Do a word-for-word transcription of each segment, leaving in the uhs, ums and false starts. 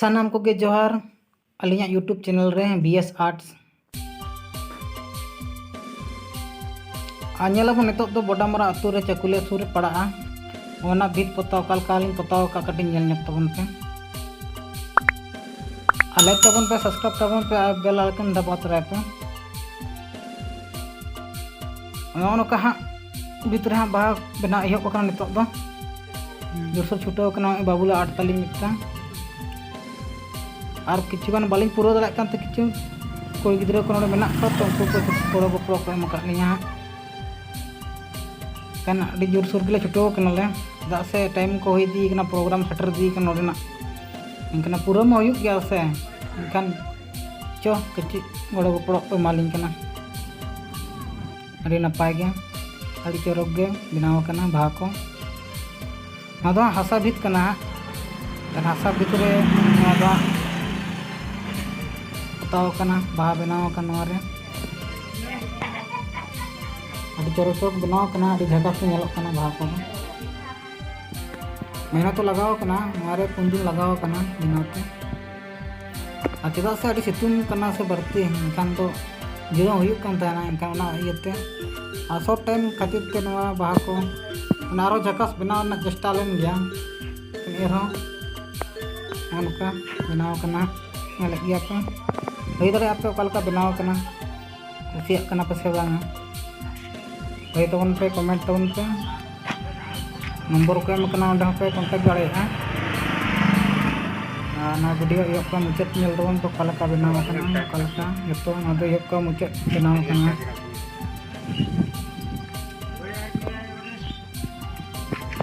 ᱥᱟᱱᱟᱢ ᱠᱚᱜᱮ ᱡᱚᱦᱟᱨ, ᱟᱹᱞᱤᱧᱟᱜ YouTube channel ᱨᱮ B S Arts᱾ ᱟᱨ ᱧᱮᱞᱟᱵᱚᱱ, ᱱᱤᱛᱚᱜ ᱫᱚ ᱵᱚᱰᱟᱢᱟᱨᱟ ᱟᱹᱛᱩ ᱨᱮ, ᱪᱟᱹᱠᱩᱞᱤᱭᱟᱹ ᱥᱩᱨ ᱨᱮ ᱯᱟᱲᱟᱜᱼᱟ᱾ ᱚᱱᱟ ᱵᱷᱤᱛ ᱯᱚᱛᱟᱣ ᱚᱠᱟ ᱞᱮᱠᱟ ᱞᱤᱧ ᱯᱚᱛᱟᱣ ᱟᱠᱟᱫ, ᱠᱟᱹᱴᱤᱡ ᱧᱮᱞ ᱧᱚᱜ ᱛᱟᱵᱚᱱ ᱯᱮ᱾ ᱟᱨ like ᱛᱟᱵᱚᱱ ᱯᱮ, subscribe ᱛᱟᱵᱚᱱ ᱯᱮ ᱟᱨ bell icon ᱫᱟᱵᱟᱣ ᱛᱚᱨᱟᱭ ᱯᱮ᱾ ᱱᱚᱜᱼᱚ ᱱᱚᱝᱠᱟ ᱦᱟᱸᱜ ᱵᱷᱤᱛ ᱨᱮ ᱦᱟᱸᱜ ᱵᱟᱦᱟ ᱵᱮᱱᱟᱣ ᱮᱦᱚᱵ ᱟᱠᱟᱱᱟ ᱱᱤᱛᱚᱜ ᱫᱚ᱾ ᱡᱳᱨᱥᱳᱨ ᱪᱷᱩᱴᱟᱹᱣ ᱟᱠᱟᱱᱟ ᱱᱚᱜᱼᱚᱭ ᱵᱟᱹᱵᱩ ᱞᱮ ᱟᱨᱴ ᱛᱟᱹᱞᱤᱧ ᱢᱤᱫᱴᱟᱝ᱾ ᱟᱨ ᱠᱤᱪᱷᱩ ᱜᱟᱱ ᱵᱟᱹᱞᱤᱧ ᱯᱩᱨᱟᱹᱣ ᱫᱟᱲᱮᱭᱟᱜ ᱠᱟᱱ ᱛᱮ, ᱠᱤᱪᱷᱩ ᱠᱩᱲᱤ ᱜᱤᱫᱽᱨᱟᱹ ᱠᱚ ᱱᱚᱰᱮ ᱢᱮᱱᱟᱜ ᱠᱚᱣᱟ, ᱛᱚ ᱩᱱᱠᱩ ᱠᱚ ᱜᱚᱲᱚ ᱜᱚᱯᱚᱲᱚ ᱠᱚ ᱮᱢ ᱟᱠᱟᱫ ᱞᱤᱧᱟ ᱦᱟᱸᱜ᱾ ᱮᱱᱠᱷᱟᱱ ᱟᱹᱰᱤ ᱡᱳᱨᱥᱳᱨ ᱜᱮᱞᱮ ᱪᱷᱩᱴᱟᱹᱣ ᱠᱟᱱᱟᱞᱮ, ᱪᱮᱫᱟᱜ ᱥᱮ time ᱠᱚ ᱦᱩᱭ ᱤᱫᱤᱭ ᱠᱟᱱᱟ, program ᱥᱮᱴᱮᱨ ᱤᱫᱤᱭ ᱠᱟᱱᱟ ᱱᱚᱰᱮᱱᱟᱜ᱾ ᱮᱱᱠᱷᱟᱱ ᱯᱩᱨᱟᱹᱣ ᱢᱟ ᱦᱩᱭᱩᱜ ᱜᱮᱭᱟ ᱥᱮ, ᱮᱱᱠᱷᱟᱱ ᱪᱚ ᱠᱟᱹᱴᱤᱡ ᱜᱚᱲᱚ ᱜᱚᱯᱚᱲᱚ ᱠᱚ ᱮᱢᱟᱞᱤᱧ ᱠᱟᱱᱟ᱾ ᱟᱹᱰᱤ ᱱᱟᱯᱟᱭ ᱜᱮ, ᱟᱹᱰᱤ ᱪᱚᱨᱚᱠ ᱜᱮ ᱵᱮᱱᱟᱣ ᱟᱠᱟᱱᱟ ᱵᱟᱦᱟ ᱠᱚ᱾ ᱱᱚᱣᱟ ᱫᱚ ᱦᱟᱸᱜ ᱦᱟᱥᱟ ᱵᱷᱤᱛ ᱠᱟᱱᱟ ᱦᱟᱸᱜ᱾ ᱦᱟᱥᱟ ᱵᱷᱤᱛ ᱨᱮ ᱱᱚᱣᱟ ᱫᱚ ᱦᱟᱸᱜ ᱯᱚᱛᱟᱣ ᱟᱠᱟᱱᱟ, ᱵᱟᱦᱟ ᱵᱮᱱᱟᱣ ᱟᱠᱟᱱᱟ ᱱᱚᱣᱟ ᱨᱮ᱾ ᱟᱹᱰᱤ ᱪᱚᱨᱚᱠ ᱪᱚᱨᱚᱠ ᱵᱮᱱᱟᱣ ᱟᱠᱟᱱᱟ, ᱟᱹᱰᱤ ᱡᱷᱟᱠᱟᱥ ᱜᱮ ᱧᱮᱞᱚᱜ ᱠᱟᱱᱟ ᱵᱟᱦᱟ ᱠᱚᱫᱚ᱾ ᱢᱮᱦᱱᱚᱛ ᱞᱟᱜᱟᱣ ᱟᱠᱟᱱᱟ, ᱱᱚᱣᱟ ᱨᱮ ᱯᱩᱱ ᱫᱤᱱ ᱞᱟᱜᱟᱣ ᱟᱠᱟᱱᱟ ᱵᱮᱱᱟᱣ ᱛᱮ᱾ ᱟᱨ ᱪᱮᱫᱟᱜ ᱥᱮ ᱟᱹᱰᱤ ᱥᱤᱛᱩᱝ ᱠᱟᱱᱟ ᱥᱮ ᱵᱟᱹᱲᱛᱤ, ᱮᱱᱠᱷᱟᱱ ᱫᱚ ᱡᱤᱨᱟᱹᱣ ᱦᱩᱭᱩᱜ ᱠᱟᱱ ᱛᱟᱦᱮᱱᱟ, ᱮᱱᱠᱷᱟᱱ ᱚᱱᱟ ᱤᱭᱟᱹᱛᱮ᱾ ᱟᱨ short time ᱠᱷᱟᱹᱛᱤᱨ ᱛᱮ ᱱᱚᱣᱟ ᱵᱟᱦᱟ ᱠᱚ ᱢᱟᱱᱮ ᱟᱨᱚ ᱡᱷᱟᱠᱟᱥ ᱵᱮᱱᱟᱣ ᱨᱮᱱᱟᱜ ᱪᱮᱥᱴᱟ ᱞᱮᱱ ᱜᱮᱭᱟ, ᱮᱱᱨᱮᱦᱚᱸ ᱱᱚᱜᱼᱚ ᱱᱚᱝᱠᱟ ᱵᱮᱱᱟᱣ ᱠᱟᱱᱟ, ᱧᱮᱞᱮᱫ ᱜᱮᱭᱟ ᱯᱮ᱾ ᱞᱟᱹᱭ ᱫᱟᱲᱮᱭᱟᱜᱼᱟ ᱯᱮ ᱚᱠᱟ ᱞᱮᱠᱟ ᱵᱮᱱᱟᱣ ᱠᱟᱱᱟ, ᱠᱩᱥᱤᱭᱟᱜ ᱠᱟᱱᱟ ᱯᱮ ᱥᱮ ᱵᱟᱝᱟ? ᱞᱟᱹᱭ ᱛᱟᱵᱚᱱ ᱯᱮ, comment ᱛᱟᱵᱚᱱ ᱯᱮ᱾ ᱱᱚᱢᱵᱚᱨ ᱠᱚ ᱮᱢ ᱟᱠᱟᱱᱟ, ᱚᱸᱰᱮ ᱦᱚᱸᱯᱮ contact ᱫᱟᱲᱮᱭᱟᱜᱼᱟ᱾ ᱟᱨ ᱱᱚᱣᱟ video ᱮᱦᱚᱵ ᱠᱷᱚᱱ ᱢᱩᱪᱟᱹᱫ ᱧᱮᱞ ᱛᱟᱵᱚᱱ ᱯᱮ, ᱚᱠᱟ ᱞᱮᱠᱟ ᱵᱮᱱᱟᱣ ᱟᱠᱟᱱᱟ, ᱚᱠᱟ ᱞᱮᱠᱟ ᱡᱚᱛᱚ᱾ ᱱᱚᱣᱟ ᱫᱚ ᱮᱦᱚᱵ ᱠᱷᱚᱱ ᱢᱩᱪᱟᱹᱫ ᱵᱮᱱᱟᱣ ᱟᱠᱟᱱᱟ᱾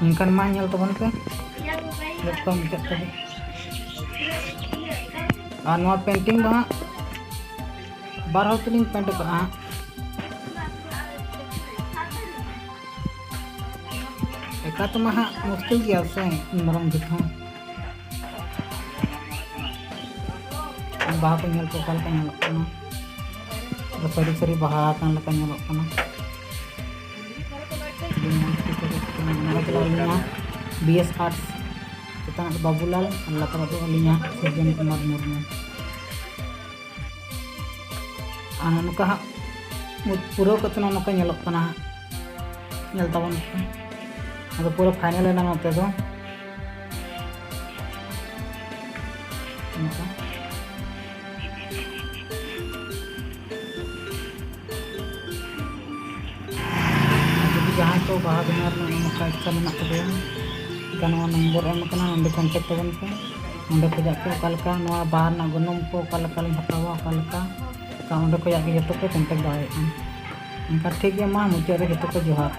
ᱮᱱᱠᱷᱟᱱ ᱢᱟ ᱧᱮᱞ ᱛᱟᱵᱚᱱ ᱯᱮ ᱮᱦᱚᱵ ᱠᱷᱚᱱ ᱢᱩᱪᱟᱹᱫ ᱫᱷᱟᱹᱵᱤᱡ᱾ ᱟᱨ ᱱᱚᱣᱟ painting ᱫᱚ ᱦᱟᱸᱜ ᱵᱟᱨ ᱦᱚᱲ ᱛᱮᱞᱤᱧ paint ᱟᱠᱟᱫᱼᱟ ᱦᱟᱸᱜ᱾ ᱮᱠᱟ ᱛᱮᱢᱟ ᱦᱟᱸᱜ ᱢᱩᱥᱠᱤᱞ ᱜᱮᱭᱟ ᱥᱮ, ᱩᱱ ᱢᱟᱨᱟᱝ ᱵᱷᱤᱛ ᱦᱚᱸ᱾ ᱵᱟᱦᱟ ᱠᱚ ᱧᱮᱞ ᱯᱮ ᱚᱠᱟ ᱞᱮᱠᱟ ᱧᱮᱞᱚᱜ ᱠᱟᱱᱟ, ᱯᱩᱨᱟᱹ ᱥᱟᱹᱨᱤ ᱥᱟᱹᱨᱤ ᱵᱟᱦᱟ ᱟᱠᱟᱱ ᱞᱮᱠᱟ ᱧᱮᱞᱚᱜ ᱠᱟᱱᱟ᱾ ᱟᱹᱰᱤ ᱢᱚᱡᱽ ᱜᱮ ᱪᱚᱨᱚᱠ ᱠᱟᱱᱟ᱾ ᱱᱚᱰᱮ ᱪᱟᱞᱟᱣ ᱞᱮᱱᱟ B S Arts᱾ ᱪᱮᱛᱟᱱ ᱨᱮ ᱵᱟᱹᱵᱩᱞᱟᱞ ᱟᱨ ᱞᱟᱛᱟᱨ ᱨᱮᱫᱚ ᱟᱹᱞᱤᱧᱟᱜ ᱥᱤᱨᱡᱚᱱ ᱠᱩᱢᱟᱨ ᱢᱩᱨᱢᱩ᱾ ᱟᱨ ᱱᱚᱝᱠᱟ ᱦᱟᱸᱜ ᱯᱩᱨᱟᱹᱣ ᱠᱟᱛᱮ ᱱᱚᱜᱼᱚ ᱱᱚᱝᱠᱟ ᱧᱮᱞᱚᱜ ᱠᱟᱱᱟ ᱦᱟᱸᱜ᱾ ᱧᱮᱞ ᱛᱟᱵᱚᱱ ᱯᱮ᱾ ᱟᱫᱚ ᱯᱩᱨᱟᱹ final ᱮᱱᱟ ᱱᱚᱛᱮ ᱫᱚ᱾ ᱱᱚᱝᱠᱟ᱾ ᱟᱨ ᱡᱩᱫᱤ ᱡᱟᱦᱟᱸᱭ ᱠᱚ ᱵᱟᱦᱟ ᱵᱮᱱᱟᱣ ᱨᱮᱱᱟᱜ ᱱᱚᱝᱠᱟ ᱤᱪᱪᱷᱟ ᱢᱮᱱᱟᱜ ᱛᱟᱯᱮᱭᱟ, ᱮᱱᱠᱷᱟᱱ ᱱᱚᱣᱟ ᱱᱚᱢᱵᱚᱨ ᱮᱢ ᱟᱠᱟᱱᱟ, ᱚᱸᱰᱮ contact ᱛᱟᱵᱚᱱ ᱯᱮ᱾ ᱚᱸᱰᱮ ᱠᱷᱚᱱᱟᱜ ᱯᱮ ᱚᱠᱟ ᱞᱮᱠᱟ ᱱᱚᱣᱟ ᱵᱟᱦᱟ ᱨᱮᱱᱟᱜ ᱜᱚᱱᱚᱝ ᱠᱚ ᱚᱠᱟ ᱞᱮᱠᱟ ᱞᱤᱧ ᱦᱟᱛᱟᱣᱟ, ᱚᱠᱟ ᱞᱮᱠᱟ, ᱮᱱᱠᱷᱟᱱ ᱚᱸᱰᱮ ᱠᱷᱚᱱᱟᱜ ᱜᱮ ᱡᱚᱛᱚ ᱯᱮ contact ᱫᱟᱲᱮᱭᱟᱜᱼᱟ᱾ ᱮᱱᱠᱷᱟᱱ ᱴᱷᱤᱠ ᱜᱮᱭᱟ, ᱢᱟ ᱢᱩᱪᱟᱹᱫ ᱨᱮ ᱡᱚᱛᱚ ᱠᱚ ᱡᱚᱦᱟᱨ᱾